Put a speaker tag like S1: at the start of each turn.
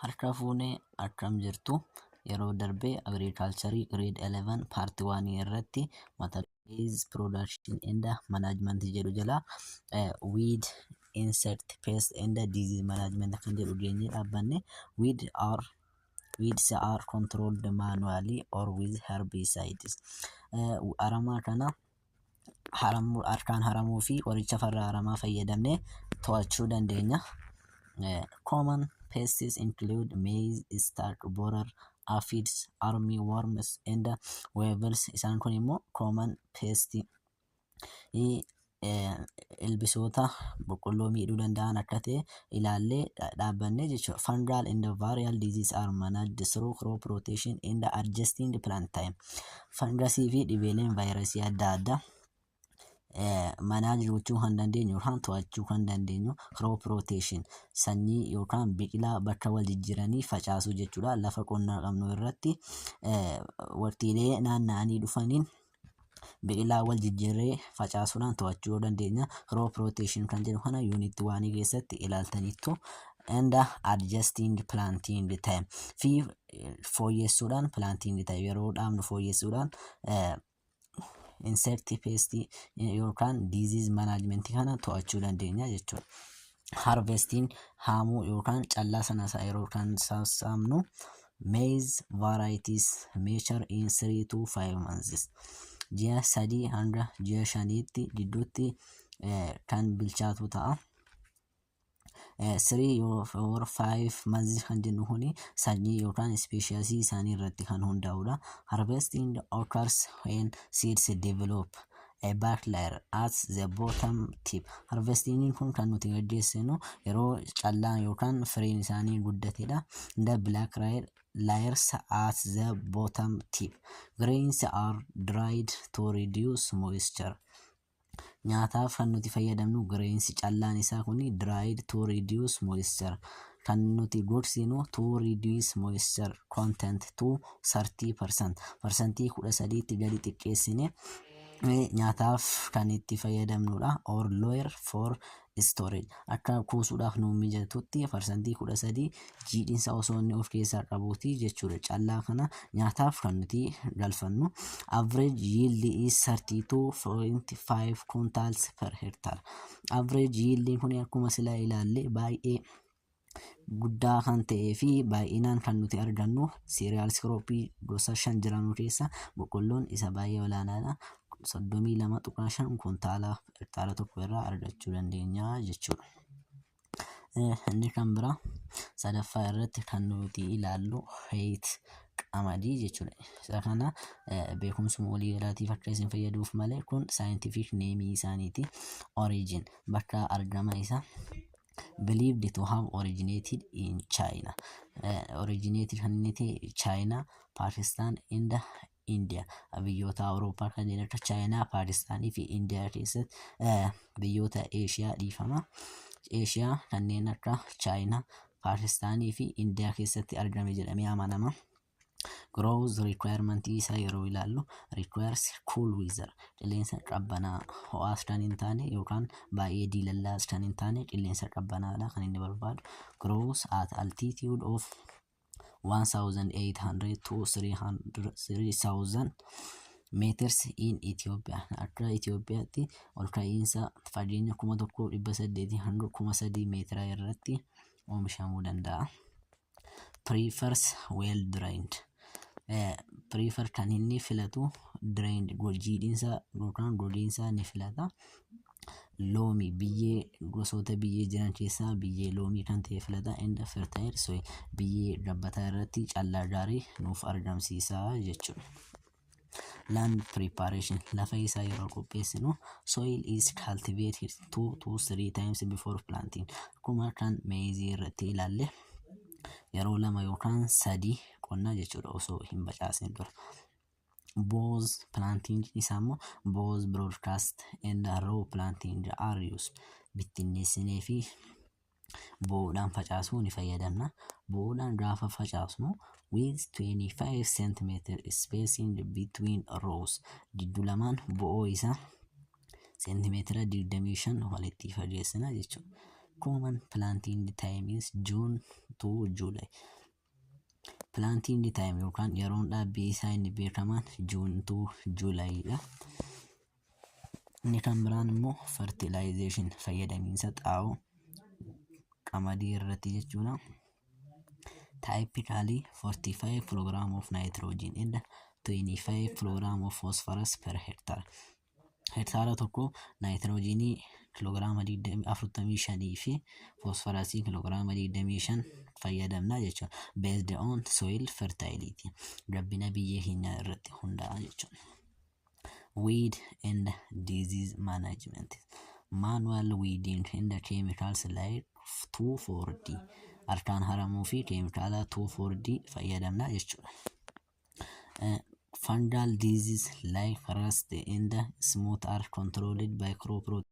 S1: Harka fuunee, akkam jirtu? Yeroo darbe Agriculture Grade 11 Part 1 irratti mata duree Production and Management jedhu jala Weed, Insect, Pest and Disease Management kan jedhu geenyee dhaabbanne. Weeds are controlled manually or with herbicides. Aramaa kana harkaan haramuu fi qoricha farra aramaa fayyadamnee to'achuu dandeenya. Common pests include maize stalk borer, aphids, army worms and weevils. Isaan kun immoo common pest, ilbisoota boqqolloo miidhuu danda'an akka ta'e ilaallee dhaabbanne jechuudha. Fungal and viral disease are managed through crop rotation and adjusting plant time. Fangasii fi dhibeeleen vaayirasii adda addaa manage gochuu kan dandeenyu yookaan to'achuu kan dandeenyu crop rotation, sanyii yookaan biqilaa bakka wal jijjiiranii facaasuu jechuudha. Lafa qonnaa qabnu irratti waqtiilee naanna'anii dhufaniin biqilaa wal jijjiirree facaasuudhaan to'achuu dandeenya. Crop rotation kan jedhu kana unit 1 keessatti ilaaltaniittu. And adjusting planting time fi fooyyessuudhaan, planting time yeroo dhaabnu fooyyessuudhaan, insect, pest yookaan disease management kana to'achuu dandeenya jechuudha. Harvesting, haamuu yookaan callaa sana yeroo kan sassaabnu, maize varieties mature in 3 to 5 months. Ji'a 3 hanga ji'a 5tti gidduutti kan bilchaatu ta'a. 3 or 5 months kan jennu kuni sanyii yookaan species isaanii irratti kan hundaa'udha. Harvesting occurs when seeds develop a black layer at the bottom tip. Harvestingiin kun kan nuti gaggeessinu yeroo callaan yookaan firiin isaanii guddatedha. The black layers at the bottom tip. Grains are dried to reduce moisture. Nyaataaf kan nuti fayyadamnu grains, callaan isaa kun, dried to reduce moisture. Kan nuti gogsinu to reduce moisture content to 30%. 13%tti gadi xiqqeessine nyaataaf kan itti fayyadamnudha. Or lower for storage. Akka kuusuudhaaf nu mijatutti 13% jiidhinsa osoo inni of keessaa qabuuti jechuudha. Callaa kana nyaataaf kan nuti galfannu. Average yield is 32.5 quintals per hectare. Average yield kun akkuma sila ilaalle baay'ee guddaa kan ta'ee fi baay'inaan kan nuti argannu cereals croppii gosa shan jiran keessa boqqolloon isa baay'ee olaanaadha. 32.5 kuntaala hektaara tokko irraa argachuu dandeenya jechuudha. Inni kan biraa sadaffaa irratti kan nuti ilaallu wheat, qamadii jechuudha. Isa kana beekumsuma waliigalaatiif akka isin fayyaduuf malee kun scientific nameii isaaniiti. Origin, bakka argama isaa, believed to have originated in China. Originated kan inni ta'e China, Pakistan and India. Biyyoota Awurooppaa kanneen akka Chaayinaa, Paakistaanii fi Indiyaa keessatti, biyyoota Eeshiyaa, dhiifama. Eeshiyaa kanneen akka Chaayinaa, Paakistaanii fi Indiyaa keessatti argame jedhamee amanama. Growth requirement isaa yeroo ilaallu, requires cool weather, qilleensa qabbanaa, ho'aas kan hin taane yookaan baay'ee diilallaas kan hin taane, qilleensa qabbanaadha kan inni barbaadu. Grows at altitude of 1800 to 3000 meters in Ethiopia. Akka Itoophiyaatti ol ka'iinsa fageenya 1800 hanga 3000 meetira irratti oomishamuu danda'a. Prefers well drained. Prefer kan inni filatu drained, jiidhinsa yookaan gogiinsa ni filata. Loamy biyyee, gosoota biyyee jiran keessaa biyyee loamy kan ta'e filata. And fertile soil, biyyee gabbataa irratti callaa gaarii nuuf argamsiisa jechuudha. Land preparation, lafa isaa yeroo qopheessinu, soil is cultivated two to three times before planting. Akkuma kan maizeii irratti ilaalle yeroo lama yookaan sadii qonnaa jechuudha osoo hin facaasin dura. Both planting isaa immoo both broadcast and row planting are used. Bittinneessinee fi bo'oodhaan facaasuu ni fayyadamna. Bo'oodhaan gaafa facaasnu with 25 cm spacing between rows, gidduu lamaan bo'oo isaa seentimeetira 25 walitti fageessina jechuudha. Common planting time is June to July. Planting time yookaan yeroon dhaabbii isaa inni beekamaan June to July dha. Inni kan biraan immoo fertilization, fayyadamiinsa xaa'oo qamadii irratti jechuudha. Typically 45 kilogram of nitrogen and 25 kilogram of phosphorus per hectare. Hektaara tokko naayitiroojiinii kiloogiraama 45 fi foosfarasii kiloogiraama 25 fayyadamna jechuudha. Based on soil fertility. Gabbina biyyee keenyaa irratti hundaa'a jechuudha. Weed and disease management. Manual weeding and chemicals like 2,4-D. Harkaan haramuu fi keemikaala 2,4-D fayyadamna jechuudha. Fungal disease like rust and smut are controlled by crop.